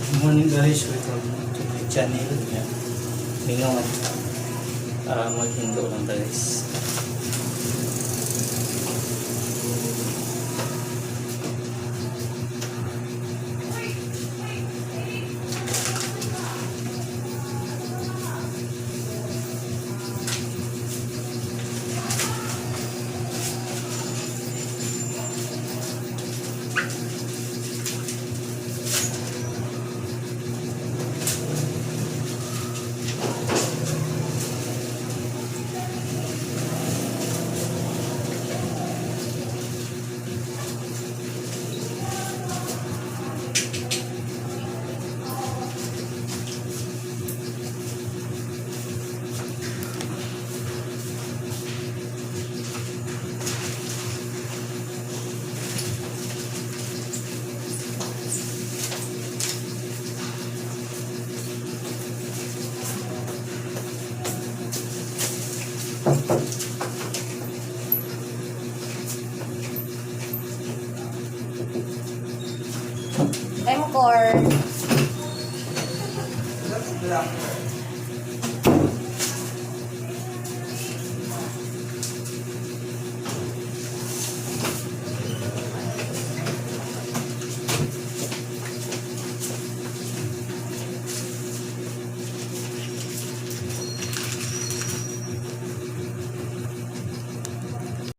Good morning, guys, welcome to my channel. Yan. Mingaw man. Maghindo lang tayo, guys. Ay mo core.